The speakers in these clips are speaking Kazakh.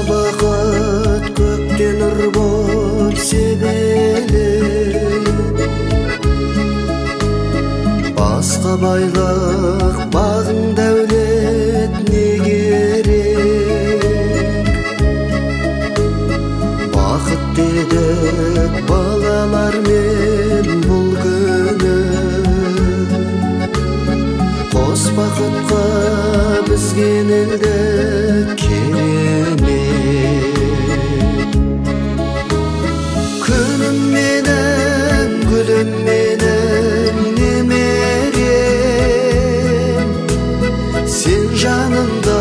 Бақыт көктен нұр боп себелеп, басқа байлық бағың дәулет не керек? Бақыт дедік балалармен бұл күні, қос бақытқа біз кенелдік керемет. Күнім менің, гүлім менің, немерем, сен жанымда,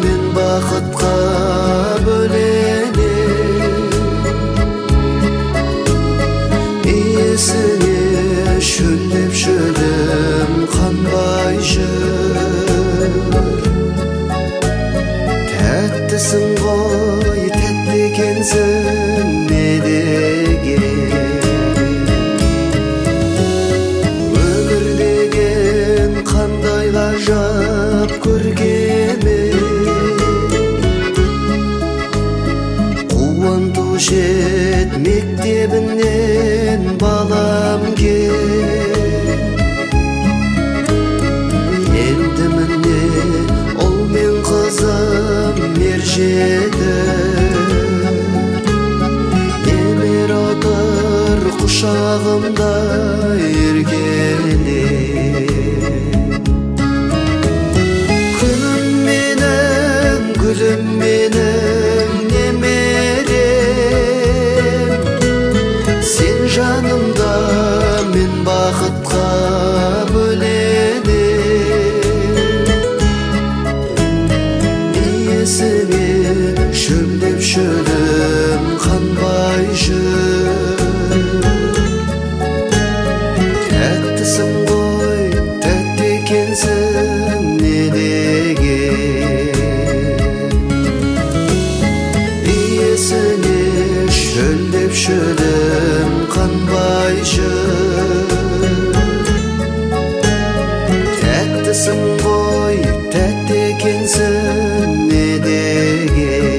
мен бақытқа бөленем. Иесіне шөлдеп шөлім қанбай жүр. Тәттісің ғой, тәтті екенсің не деген. Өмір деген қандай ғажап көркемет, қуанту жет мектебінен балам кел. Енді міне ұл мен қызым ержетіп, немере отыр құшағымда еркелеп. Күнім менің, гүлім менің, немерем, сен жанымда, мен бақытқа бөленем. Иесіңе шөлдеп шөлім қанбай жүр. Тәттісің ғой, тәтті екенсің не деген. Иесіңе шөлдеп шөлім қанбай жүр. Тәттісің ғой, тәтті екенсің не деген.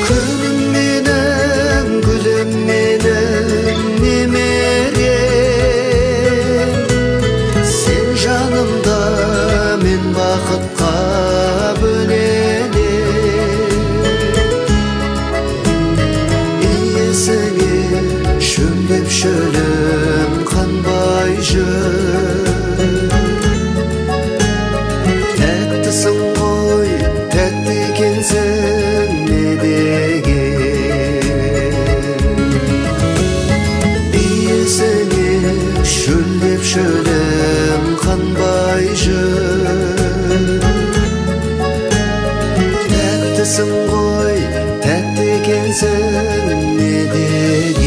Күнім менің, гүлім менің, немерем, сен жанымда, мен бақытқа бөленем. Иесіңе шөлдеп шөлім қанбай жүр. Тәттісің ғой, тәтті екенсің не деген. Иесіңе шөлдеп шөлім қанбай жүр. Тәттісің ғой, тәтті екенсің не деген.